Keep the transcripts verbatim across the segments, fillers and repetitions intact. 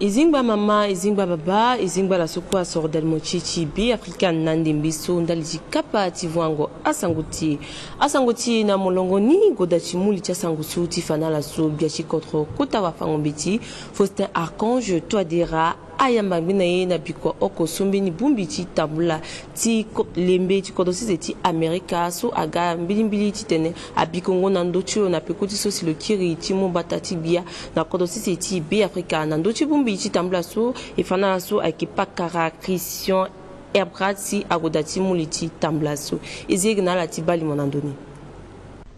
E zingba mama, e zingba baba, e zingba ala so kue asoro dalimo ti e ti Be Afrika na ndembe so ndali ti kapa ti voango asango ti e. Asango ti e na molongo ni. Goda ti muli ti asango so ti fa na ala so, gbia ti kodro kota wafango-mbeti Faustin Archange Touadéra ayamba ngbene na ye na bikua oko so mbeni bongbi ti tambula ti ko-, lembe ti kodro sese ti Amerika so aga mbilimbili titene abikongo na ndö ti lo na peko ti so si lo kiri ti mu mbata ti gbia na kodro sese ti Be Afrika. Na ndö ti bongbi ti tambula so, e fa na ala so ayeke pakara Christian Herbrat si agoda ti muli ti tambula so. E zia iri na ala ti baa limo na ndö ni.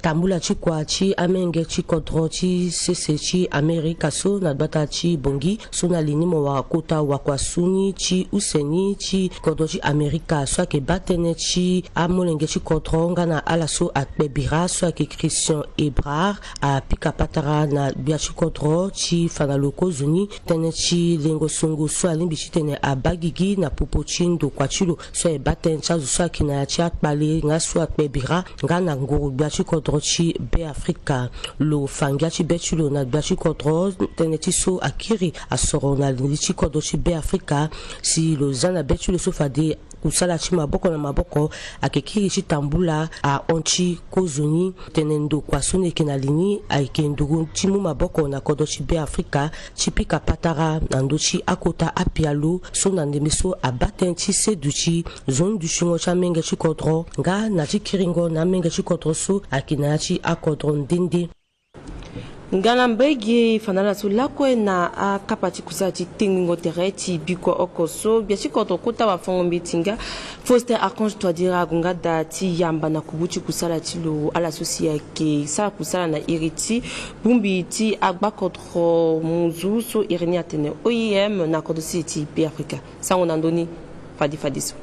Tambula ti kua ti amenge ti kodro ti sese ti Amerika so na gbata ti Bangui so na li ni mo wara kota wakuasuni ti use ni ti kodro ti Amerika so ayeke baa tënë ti amolenge ti kodro nga na ala so akpe bira so ayeke Christian Herbrat apika patara na gbia ti kodro ti fa na lo kozoni tënë ti lengo songo so alingbi titene abaa gigi na popo ti ndokua ti lo so aye baa tënë ti azo so ayeke na ya ti akpale nga so akpe bira nga na nguru gbia ti kodro ti Be Afrika. Lo fa ngia ti be ti lo na gbia ti kodro tënë ti so akiri asoro na li ti kodro ti Be Afrika si lo za na be ti lo so fade kusala ti maboko na maboko ayeke kiri ti tambula ahon ti kozoni. Tene ndokua so ni yeke na li ni ayeke nduru ti mu maboko na kodro ti Be Afrika ti pika patara na ndö ti akota apialo so na ndembe so abaa tënë ti seduti nzoni dutingo ti amenge ti kodro nga na ti kiringo na amenge ti kodro so ayeke na ya ti akodro nde nde. Nga na mbage e fa na ala so lakue na akapa ti kusala ti tengbingo tere ti bikua oko so gbia ti kodro kota wafango-mbeti nga Faustin Archange Touadéra ague nga daa ti yamba na kubu ti kusala ti lo ala so si ayeke sara kusala na iri ti bongbi ti agbakodro muzu so iri ni atene O I M na kodro sese ti Be Afrika. Sango na ndö ni fadefadeso.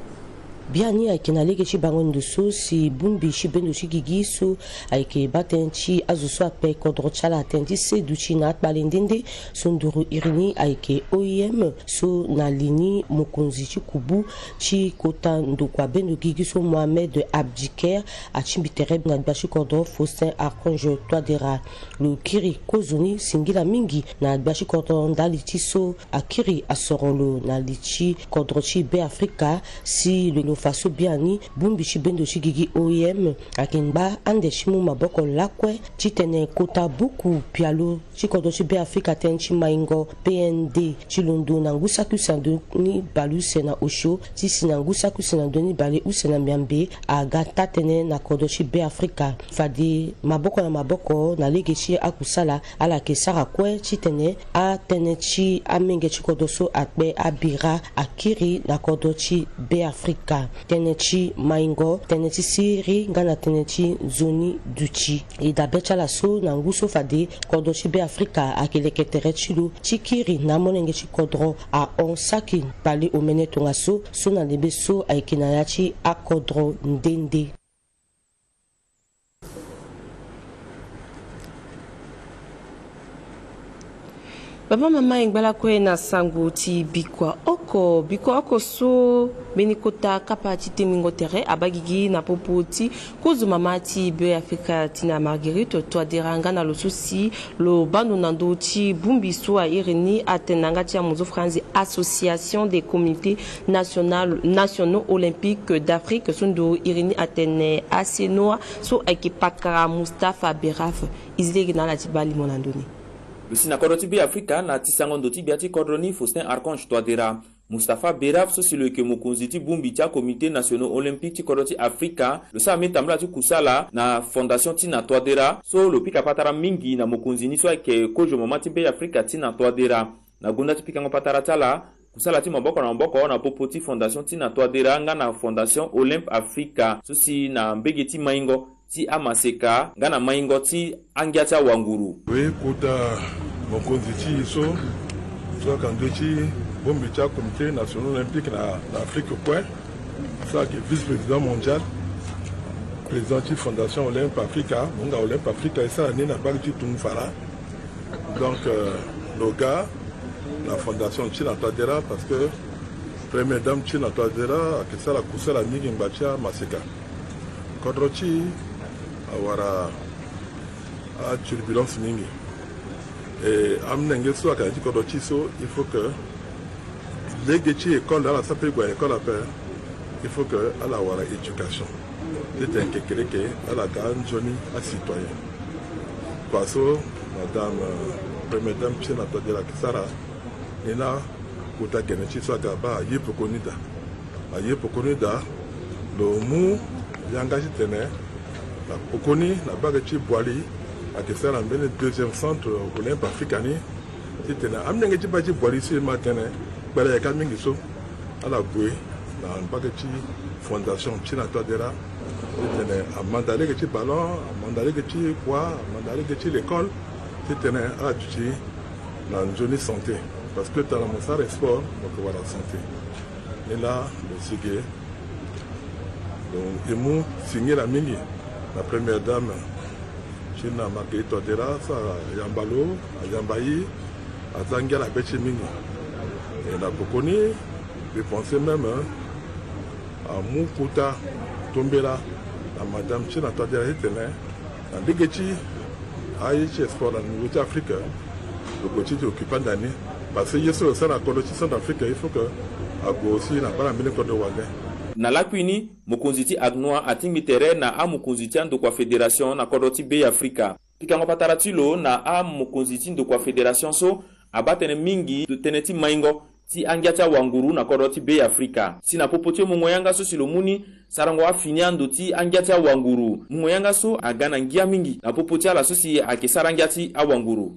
Biani ayeke na lege ti bango ndo so si bongbi ti bendo ti gigi so ayeke baa tënë ti azo so akpe kodro ti ala tënë ti seduti na akpale nde nde so nduru iri ni ayeke O I M so na li ni mokonzi ti kubu ti kota ndokua bendo gigi so Mohamed Abdiker atingbi tere na gbia ti kodro Faustin Archange Touadéra. Lo kiri kozoni singila mingi na gbia ti kodro ndali ti so akiri asoro lo na li ti kodro ti Be Afrika si lo, lo fa so biani bongbi ti bendo ti gigi O I M ayeke ngba ande ti mu maboko lakue titene kota buku pialo ti kodro ti Be Afrika tënë ti maingo P N D ti londo na ngu saki use na ndö ni bale use na osio ti si na ngu saki use na ndö ni bale use na miambe aga taa-tënë na kodro ti Be Afrika. Fade maboko na maboko na lege ti akusala ala yeke sara kue titene atënë ti amenge ti kodro so akpe abira akiri na kodro ti Be Afrika. Tënë ti maingo, tënë ti siriri nga na tënë ti nzoni duti. E dabe ti ala so na ngu so fade kodro ti Be Afrika ayeke leke tere ti lo ti kiri na amolenge ti kodro ahon saki bale omene tongaso so na ndembe so ayeke na ya ti akodro nde nde. Baba mama e ngba lakue na sango ti bikua oko, bikua oko so mbeni kota kapa ti tengbingo tere abaa gigi na popo ti kozo mama ti Be Afrika ti na Marguerite Touadéra nga na lo so si lo baa ndo na ndö ti bongbi so a iri ni atene na yanga ti amuzu franzi Association des comités national, nationaux olympiques d'Afrique so ndo iri ni atene A C N O A so ayeke pakara Moustapha Beraf. E zi lege na ala ti baa limo na ndö ni. Lo si na kodro ti Be Afrika na ti sango ndo ti gbia ti kodro ni Faustin Archange Touadéra, Moustapha Beraf so si lo yeke mokonzi ti bongbi ti akomité nationaux olympiques ti kodro ti Afrika, lo sara mbeni tambula ti kusala na fondation Tina Touadéra so lo pika patara mingi na mokonzi ni so ayeke kozo mama ti Be Afrika Tina Touadéra. Na gonda ti pikango patara ti ala, kusala ti maboko na maboko na popo ti fondation Tina Touadéra nga na fondation Olympe Africa so si na mbege ti maingo ti amaseka nga na maingo ti angia ti awanguru. Oui, kota mokonzi ti e so, so ayeke na ndö ti bongbi ti akomité national olympique na, na Afrique kue, so ayeke vice-président mondial, président ti fondation Olympe Africa, mo hinga Olympe Africa e sara ni na mbage ti tungu fara. Donc, euh, lo ga na fondation Tina Touadéra parce que première dame Tina Touadéra ayeke sara kusala mingi ngba ti amaseka. Kodro ti e awara aturbulence mingi. E, amolenge so ayeke na ya ti kodro ti e so, il faut que lege ti école ala sara pe gue na école ape, il faut que ala wara éducation titene kekereke ala ga nzoni acitoyen. Kua so madame, euh, première dame Chinna Touadéra ayeke sara ni laa, kota gene ti e so aga baa aye pekoni daa. Aye pekoni daa, lo mu yanga titene na pekoni na mbage ti Boali ayeke sara na mbeni deuxième centre olympe africa ni, titene amolenge ti baa ti Boali so e ma tene kpele ayeke mingi so ala gue na mbage ti fondation Chinna Touadéra, titene amanda lege ti ballon, amanda lege ti kua, amanda lege ti l'école, titene ala duti na nzoni santé. Parce que tongana mo sara sport mo yeke wara santé. Ni laa lo si ge. Donc e mu singila mingi na première dame Chinna Marguerite Touadéra so ayamba lo, ayamba e, aza ngia na be ti e mingi. E na pekoni, mbi pense même, hein, amu kota tombela na madame Chinna Touadéra titene na lege ti aye ti sport na niveau ti Afrique, lo gue ti ti occupé ande ni. Parce que ye so lo sara na kodro ti Centrafrique, il faut que ague aussi na baa na mbeni kodro wande. Na lakui ni, mokonzi ti ACNOA atingbi tere na amokonzi ti andokua fédération na kodro ti Be Afrika. Pikango patara ti lo na amokonzi ti ndokua fédération so abaa tënë mingi tënë ti maingo ti angia ti awanguru na kodro ti Be Afrika. Si na popo ti mungo yanga so si lo mu ni, sarango afini ando ti angia ti awanguru. Mungo yanga so aga na ngia mingi na popo ti ala so si ayeke sara angia ti awanguru.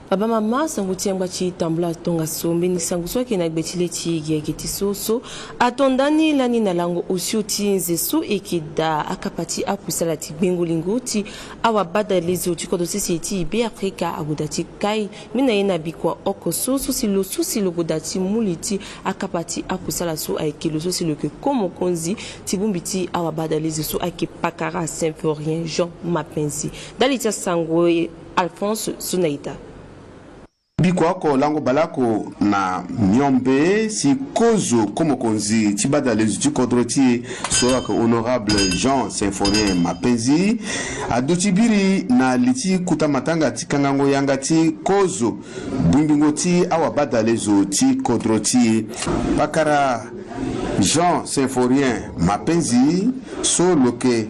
Baba mama, sango ti yangba ti tambula tongaso. Mbeni sango so ayeke na gbe ti le ti gi ayeke ti so so ato ndani lani na lango osio ti nze so e yeke daa akapa ti akusala ti gbengo lingo ti awabadalezo ti kodro sese ti Be Afrika ague daa ti kai Mbi na ye na bikua oko so, so si lo, so si lo goda ti mu li ti akapa ti akusala so ayeke lo, so si lo yeke ko mokonzi ti bongbi ti awabadalezo so ayeke pakara Symphorien Jean Mapenzi. Ndali ti asango, Alphonse Sonaita. Bikua oko lango baleoko na miombe si kozo ko mokonzi ti badalezo ti kodro ti e so ayeke honorable Jean Symphorien Mapenzi aduti biri na li ti kota matanga ti kangango yanga ti kozo gbingbingo ti awabadalezo ti kodro ti e. Pakara Jean Symphorien Mapenzi so lo yeke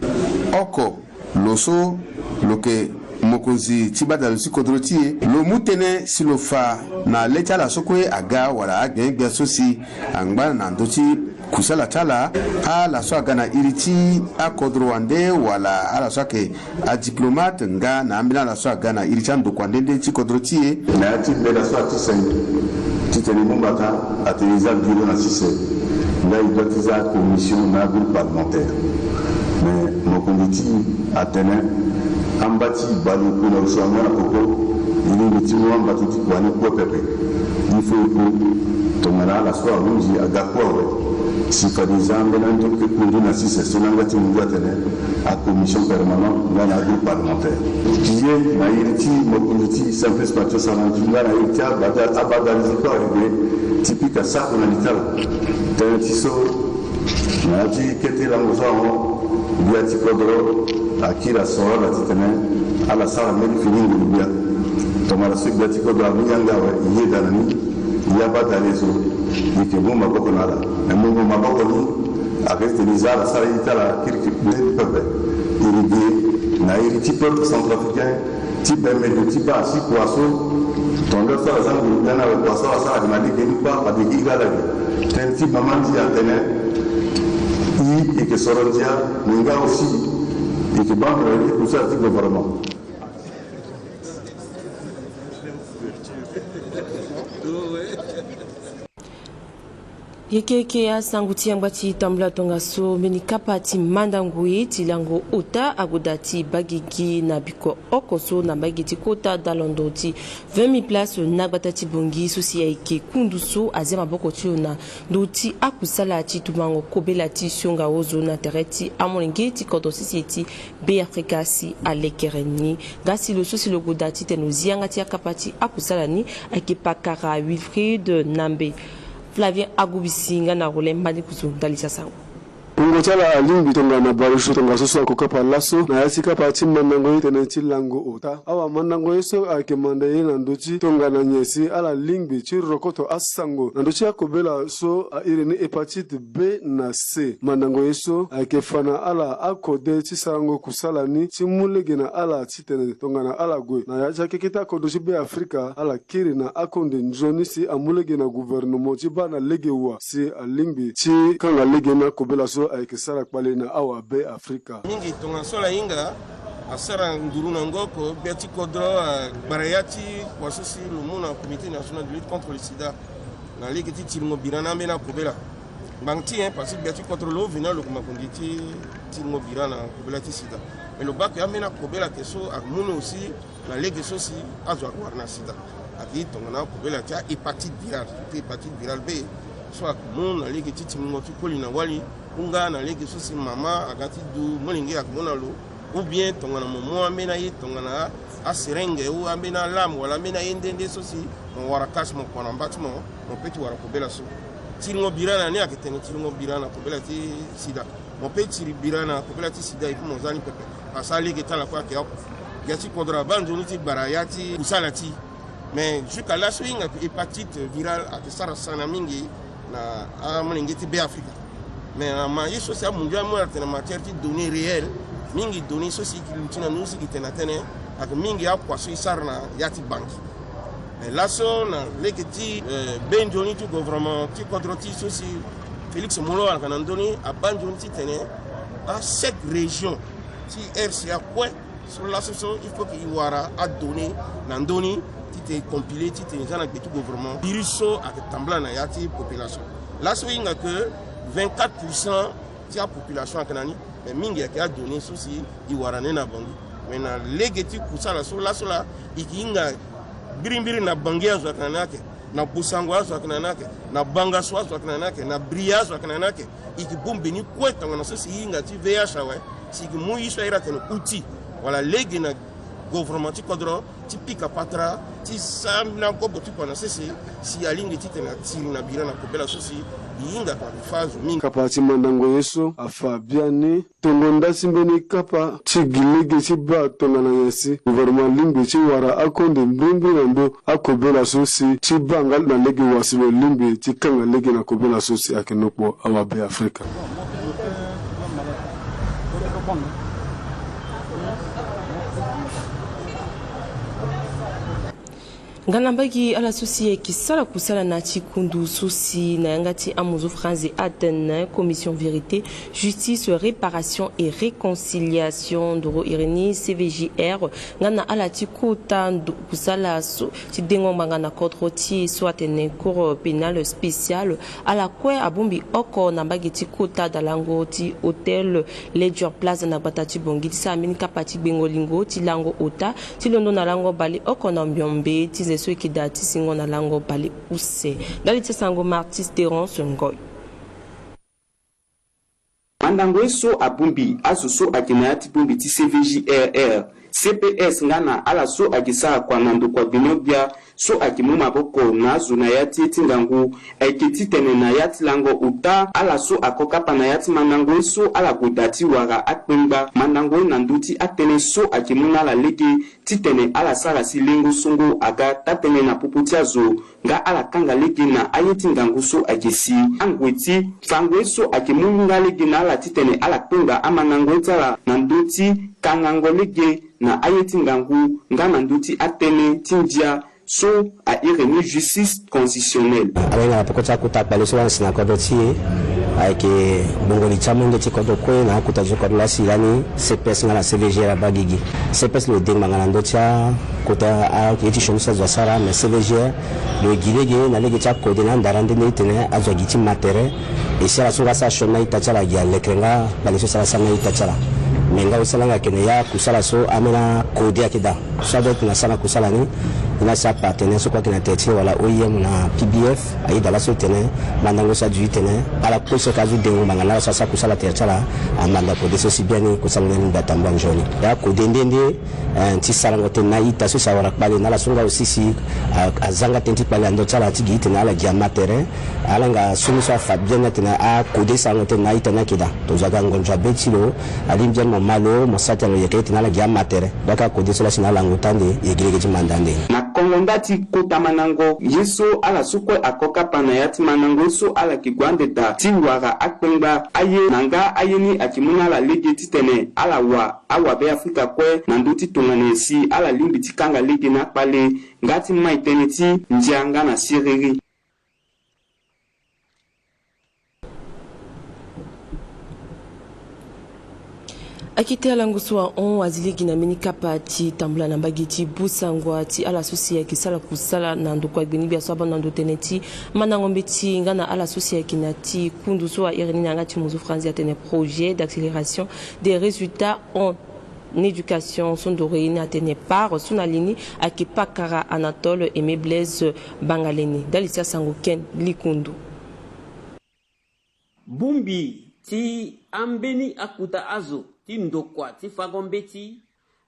oko lo so lo yeke mokonzi ti badalezo ti kodro ti e, lo mu tënë si lo fa na le ti ala so kue aga wala agbengbia so si angba na ndö ti kusala ti ala, ala so aga na iri ti akodro wande wala ala so ayeke adiplomate nga na ambeni ala so aga na iri ti andokua nde nde ti kodro ti e. Na ya ti mbela so ati sene titene e mu mbata atene e za bureau na sise, nga e doit ti za commission na agroupe parlementaire. Mais mokonzi ti e atene amba ti e baleoku na osio angba na peko, e lingbi ti mu amba ti e ti kua ni kue pepe. Il faut e ku tongana ala so ahunzi aga kue awe. Si fade e za ambeni ando ti kundu na sise so langa ti mundu atene acommission permanente nga na agroupe parlementaire. Ti ye na iri ti mokonzi ti Simplice Mathias Sarandji nga na iri ti abada, abadalezo kue awe ti pika sako na li ti ala. Tënë ti so na ya ti kete lango so ahon, gbia ti kodro akiri asoro ala titene ala sara mbeni fini nguru gbia. Tongana so gbia ti kodro amu yanga awe, e yeda na ni, e abadalezo, e yeke mu maboko na ala. Me mu maboko ni ayeke titene e za ala sara ye ti ala kirikiri mbeni pepe. Iri ge na iri ti peuple centrafricain ti bembe ndo ti baa si kua so tongaso ala za nguru gbia ni awe, kua so ala sara ayeke na lege ni kpa, fade e hiri ala ge. Tënë ti mama ndia atene e, e yeke soro ndia, me nga aussi e yeke baa mbela ye kusala ti gouvernement. Yeke yeke asango ti yangba ti tambula tongaso, mbeni kapa ti mandango ye ti lango ota agoda ti baa gigi na bikua oko so na mbage ti kota dalondo ti vingt mille place na gbata ti Bangui so si ayeke kundu so azia maboko ti lo na ndö ti akusala ti tumango kobela ti sionga ozo na tere ti amolenge ti kodro sese ti Be Afrika si alekere ni. Nga si lo so si lo goda titene lo zi yanga ti akapa ti akusala ni ayeke pakara Wilfried Nambe. Flavien Agubisi nga na Rollin Mbani Kuzu ndali ti asango. Wungo ti ala alingbi tongana baleuse tongaso so ako kapa laso na ya ti kapa ti mandango ye tënë ti lango ota. Awa mandango ye so ayeke manda ye na ndö ti tongana nyen si ala lingbi ti rokoto asango na ndö ti akobela so a iri ni hépatite B na C. Mandango ye so ayeke fa na ala akode ti sarango kusala ni ti mu lege na ala titene tongana ala gue na ya ti akeke ti akodro ti Be Afrika, ala kiri na akonde nzoni si amu lege na gouvernement ti baa na lege wa si alingbi ti kanga lege na kobela so ayeke sara kpale na awa Be Afrika. Mingi tongaso ala hinga asara nduru na ngoko gbia ti kodro agbara ya ti kua so si lo mu na Comité national de lutte contre le sida na lege ti tiringo bira na ambeni akobela. Ngbanga ti nyen? Parce que gbia ti kodro lo veni aloku makonzi ti tiringo bira na kobela ti sida. Mais lo baa ke ambeni akobela ke so amu ni aussi na lege so si azo awara na sida. Ayeke tongana akobela ti ahépatite virale, surtout hépatite virale B so ayeke mu na lege ti tingbingo ti koli na wali. Hunga na lege so si mama aga ti du molenge ayeke mu na lo, ou bien tongana mo mu ambeni aye tongana aserenge ou ambeni alame wala ambeni aye nde nde so si mo wara kasi mo kua na mba ti mo, mo pe ti wara kobela so. Tiringo bira na ni ayeke tene tiringo bira na kobela ti sida. Mo pe tiri bira na kobela ti sida epui mo za ni pepe. Parce que alege ti ala kue ayeke oko. Gbia ti kodro abaa nzoni ti gbara ya ti kusala ti. Mais jusqu'à laso e hinga ke hépatite virale ayeke sara sana mingi na amolenge ti Be Afrika. Mais na ma ye so si amundu amu ala tene na matière ti données réelles, mingi données so si e ke luti na ndö so e ke tene na tënë ayeke mingi akua so e sara na ya ti bangi. Mais laso na lege ti, eh, be nzoni ti gouvernement ti kodro ti e so si Félix Molo ayeke na ndö ni abaa nzoni titene asept région ti R C A kue so laso so il faut que e wara adonnées na ndö ni titene e compiler titene e za na gbe ti gouvernement virus so ayeke tambula na ya ti population. Laso e hinga ke vingt-quatre pour cent ti apopulation ayeke na ni. Mais mingi ayeke adonnées so si e wara ni na Bangui. Mais na lege ti kusala so laso laa e ke hinga mbirimbiri na Bangui azo ayeke na ni ayeke, na Bossangoa azo ayeke na ni ayeke, na Bangassou azo ayeke na ni ayeke, na Bria azo ayeke na ni ayeke. E ke bongbi ni kue tongana so si e hinga ti V I H awe, si e ke mu ye so a iri atene outil wala lege na gouvernement ti kodro ti pika patara ti sambela gobo ti kua na sese si alingbi titene atiri na bira na kobela so si e hinga kua ayeke fâ azo mingi. Kapa ti mandango ye so afa biani tongo nda ti mbeni kapa ti gi lege ti baa tongana nyen si gouvernement alingbi ti wara akonde mbrimbri na ndö akobela so si ti baa nga na lege wa si lo lingbi ti kanga lege na kobela so si ayeke nokpo awa Be Afrika. Nga na mbage ala so si ayeke sara kusala na ya ti kundu so si na yanga ti amozo franzi atene Commission Vérité, Justice, Réparation et Réconciliation ndoro iri ni C V J R, nga na ala ti kota ndo kusala so ti dengo ngbanga na kodro ti e so atene Cour pénale spéciale. Ala kue abongbi oko na mbage ti kota dalango ti hôtel Ledger Plaza na gbata ti Bangui ti sara mbeni kapa ti gbengo lingo ti lango ota ti londo na lango bale oko na miombe ti ze so e yeke daa ti singo na lango bale use. Ndali ti asango Martis Terence Ngoy. Mandango ye so abongbi azo so ayeke na ya ti bongbi ti C V J R R, C P S nga na ala so ayeke sara kua na ndokua gbinio-gbia so ayeke mu maboko na azo na ya ti ye ti ngangu. Ayeke titene na ya ti lango ota ala so ako kapa na ya ti mandango ye so ala gue daa ti wara akpengba mandango ye na ndö ti atënë so ayeke mu na ala lege titene ala sara si lengo songo aga taa-tënë na popo ti azo nga ala kanga lege na aye ti ngangu so ayeke si angoi ti fango ye so ayeke mu nga lege na ala titene ala kpengba amandango ye ti ala na ndö ti kangango lege na aye ti ngangu nga na ndö ti atënë ti ndia so a iri ni justice transitionnelle. Ala hinga na peko ti akota kpale so wani si na kodro ti e ayeke gbongo li ti amolenge ti kodro kue na akota zo ti kodro laa si lani C P S nga na C V G R abaa gigi. C P S lo ede ngbanga na ndö ti akota aye ti sioni so azo asara, me C V G R lo gi lege na lege ti akode na andara nde nde titene azo agi ti ma tere. E si ala so nga asara sioni na ita ti ala gi alekere nga kpale so asara asara na ita ti ala. Me nga lo sara nga ayeke na ya kusala so ambeni akode ayeke daa. So adoit titene asara na kusala ni, Ni la si apartenaire so kue ayeke na tere ti lo wala O I M na P B F, ayeda laso tene mandango so adu titene ala kue so ayeke azo dengo ngbanga na ala so asara kusala tere ti ala, amanda kode so si biani kusala ni alingbi atambula nzoni. Ya kode nde nde, eh, ti sarango tënë na a-ita so si awara kpale na ala so nga aussi si, ah, azanga tënë ti kpale na ndö ti ala ti gi titene ala gi ama tere. Ala hinga so ni so afa biani atene akode sarango tënë na a-ita ni ayeke daa. Tozua ga ngonzo abe ti lo, alingbi biani mo ma lo, mo sara tënë na lo yeke titene ala gi ama tere. Donc akode so la si na ala ngu tande, e gi lege ti manda ande. Na kongo nda ti kota mandango ye so ala so kue ako kapa na ya ti mandango ye so ala yeke gue ande daa ti wara akpengba aye na nga aye ni ayeke mu na ala lege titene ala wa awabe Afrika kue na ndö ti tongana nyen si ala lingbi ti kanga lege na akpale nga ti mai tënë ti ndia nga na siriri. Akete alango so ahon azi lege na mbeni kapa ti tambula na mbage ti Bossangoa ti ala so si ayeke sala kusala na ndokua gbeni gbia so abando na ndo tënë ti mandango mbeti nga na ala so si ayeke na ti kundu so a iri ni na yanga ti muzu franzi atene projet d'accélération des résultats en éducation so ndoro ye ni atene PAR so na li ni ayeke pakara Anatole Aimé Blaise Bangalene. Ndali ti asango Ken Likundu. Bongbi ti ambeni akuta azo ti ndokua ti fango mbeti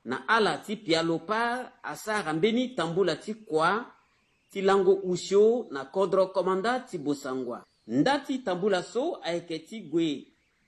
na ala ti pialo PAR asara mbeni tambula ti kua ti lango osio na kodro komanda ti Bossangoa. Nda ti tambula so ayeke ti gue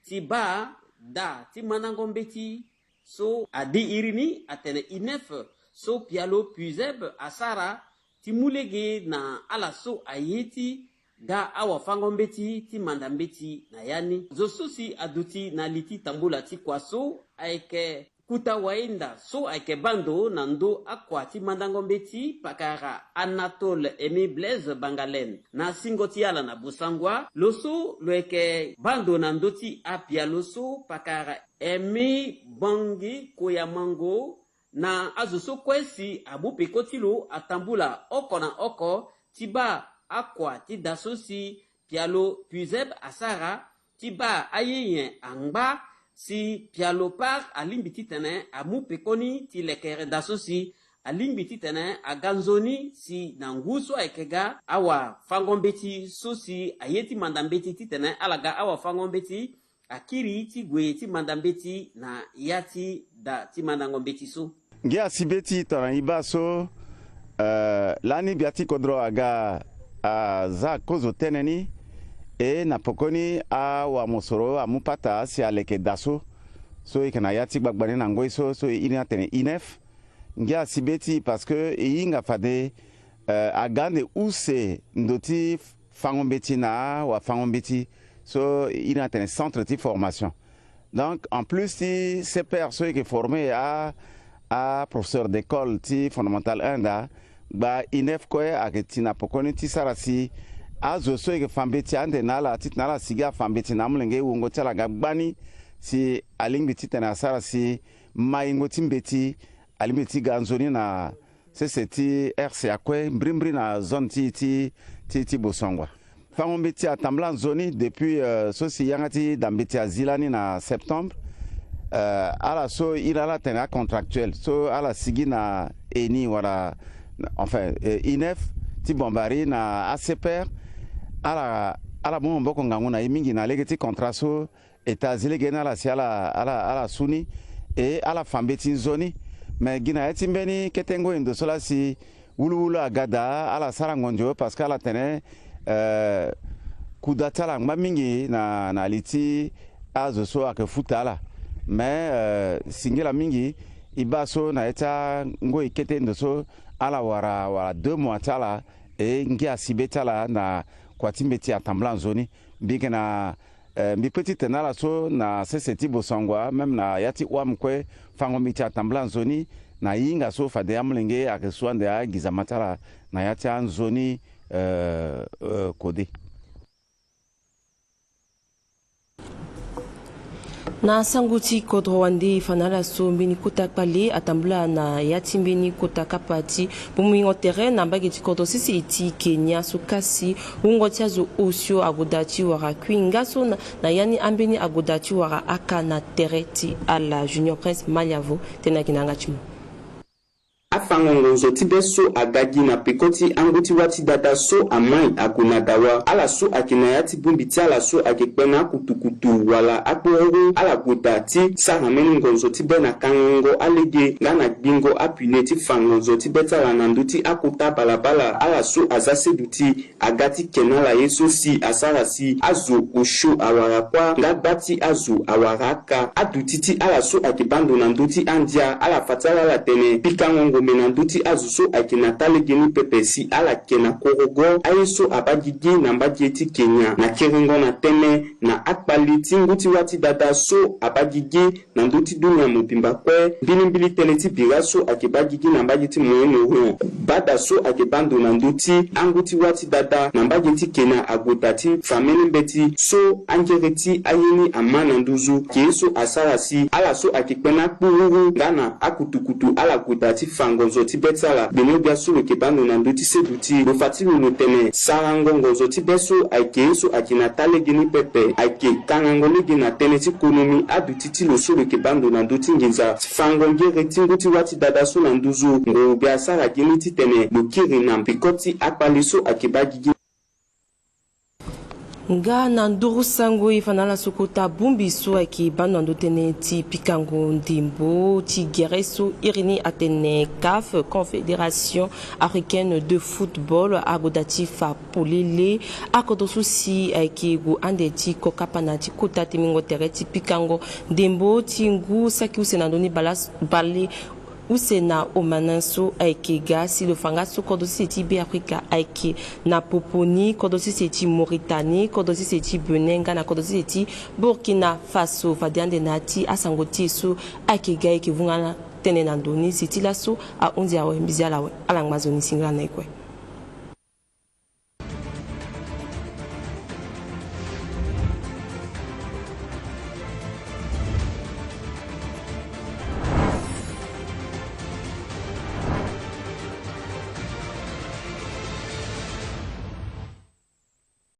ti baa da ti mandango mbeti so adi iri ni atene INEF so pialo PUSEB asara ti mu lege na ala so aye ti ga awafango mbeti ti manda mbeti na ya ni. Zo so si aduti na li ti tambula ti kua so ayeke kuta wayenda so ayeke baa ndo na ndö akua ti mandango mbeti pakara Anatole Aimé Blaise Bangalene na singo ti ala na Bossangoa. Lo so lo yeke baa ndo na ndö ti apialo so pakara Aimé Bangi Koyamango na azo so kue si amu peko ti lo atambula oko na oko ti baa akua ti da so si pialo PUSEB asara ti baa aye nyen angba si pialo PAR alingbi titene amu pekoni ti lekere da so si alingbi titene aga nzoni si na ngu so ayeke ga awafango mbeti so si aye ti manda mbeti titene ala ga awafango mbeti akiri ti gue ti manda mbeti na ya ti da ti mandango mbeti so. Ngia si be ti tongana e baa so, eh, lani gbia ti kodro aga aza kozo tënë ni, e na pekoni awamosoro amu pata si aleke da so, so e yeke na ya ti gbagba ni na ngoi so, so e iri ni atene INEF. Ngia si be ti parce que e hinga fade, eh, aga ande use ndo ti fango mbeti na awafango mbeti so e iri ni atene centre ti formation. Donc en plus ti CPR so e yeke former a, aprofesseur d'école ti fondamental un daa, gba INEF kue ayeke ti na pekoni ti sara si azo so e yeke fa mbeti ande na ala titene ala sigi afa mbeti na amolenge wungo ti ala nga gbani si alingbi titene asara si maingo ti mbeti alingbi ti ga nzoni na sese ti R C A kue mbrimbri na zone ti, ti, ti, ti Bossangoa. Fango mbeti atambula nzoni depuis, euh, so si yanga ti da mbeti azi lani na septembre. Euh, ala so iri ala tene acontractuel so ala sigi na E N I wala, enfin, euh, INEF ti bombari na ACPR. Ala, ala mu maboko ngangu na e mingi na lege ti contrat so État azi lege ni ala si ala, ala, ala su ni, e ala fa mbeti nzoni. Me gi na ya ti mbeni kete ngoi ndo so la si wuluwulu aga daa ala sara ngonzo parce que ala tene, eh, kuda ti ala angba mingi na, na li ti azo so ayeke futa ala. Me, eh, singila mingi e baa so na ya ti angoi kete ndo so ala wara, wara deux mois ti ala, e ngia si be ti ala na kua ti mbeti atambula nzoni. Mbi yeke na Eh, mbi pe ti tene na ala so na sese ti Bossangoa, même na ya ti Ouam kue, fango mbeti atambula nzoni na e hinga so fade amolenge ayeke su ande agizama ti ala na ya ti anzoni, eh, eh, kode. Na sango ti kodro wande e fa na ala so mbeni kota kpale atambula na ya ti mbeni kota kapa ti bongbingo tere na mbage ti kodro sese ti Kenya so kasi wungo ti azo osio ague daa ti wara kui nga so na, na ya ni ambeni ague daa ti wara aka na tere ti ala. Junior Prince Maliavo tene ayeke na yanga ti mo. Afango ngonzo ti be so aga gi na peko ti angu ti wâ ti dada so amai ague na dawa. Ala so ayeke na yâ ti bongbi ti ala so ayeke kpe na akutukutu wala akpororo, ala gue daa ti sara mbeni ngonzo ti be na kangango alege nga na gbingo apine ti fa ngonzo ti be ti ala na ndö ti akota balabala. Ala so azia seduti aga ti ke na ala ye so si asara si azo osio awara kuâ nga gba ti azo awara aka. Aduti ti ala so ayeke baa ndo na ndö ti andia, ala fa ti ala ala tene pikango ngombe na ndö ti azo so ayeke na taa legeni pepe si ala ke na korogo aye so abaa gigi na mbage ti Kenya. Na kerengo na tënë na akpali ti ngu ti wâ ti dada so abaa gigi na ndö ti dunia mobimba kue, mbilimbili tënë ti bira so ayeke baa gigi na mbage ti Moyen-Orient. Bada so ayeke baa ndo na ndö ti angu ti wâ ti dada na mbage ti Kenya ague daa ti fa mbeni mbeti so angere ti aye ni ama na nduzu. Ke ye so asara si ala so ayeke kpe na akpururu nga na akutukutu ala gue daa ti fa ngonzo ti be ti ala. Gbene-gbia so lo yeke baa ndo na ndö ti seduti lo fa ti lo lo tene sarango ngonzo ti be so ayeke ye so ayeke na taa legeni pepe, ayeke kangango lege na tënë ti konomi. Aduti ti lo so lo yeke baa ndo na ndö ti nginza fango ngere ti ngu ti wâ ti dada so na nduzu. Nguru gbia asara gi ni titene lo kiri na peko ti akpali so ayeke baa gigi. Nga na nduru sango e fa na ala so kota bongbi so ayeke baa ndo na ndö tënë ti pikango ndembo ti gere so iri ni atene CAF, Confédération Africaine de Football, ague daa ti fa polele akodro so si ayeke gue ande ti kokapa na ti kota temingo tere ti pikango ndembo ti ngu saki use na ndö ni bale, bale use na omana so ayeke ga si lo fa nga so kodro sese ti Be Afrika ayeke na popo ni, kodro sese ti Mauritanie, kodro sese ti Bénin nga na kodro sese ti Burkina Faso. Fade ande na ya ti asango ti e so ayeke ga, e yeke vunga tënë na ndo ni si ti laso ahunzi awe, mbi zi ala awe, ala ngba nzoni, singila na e kue.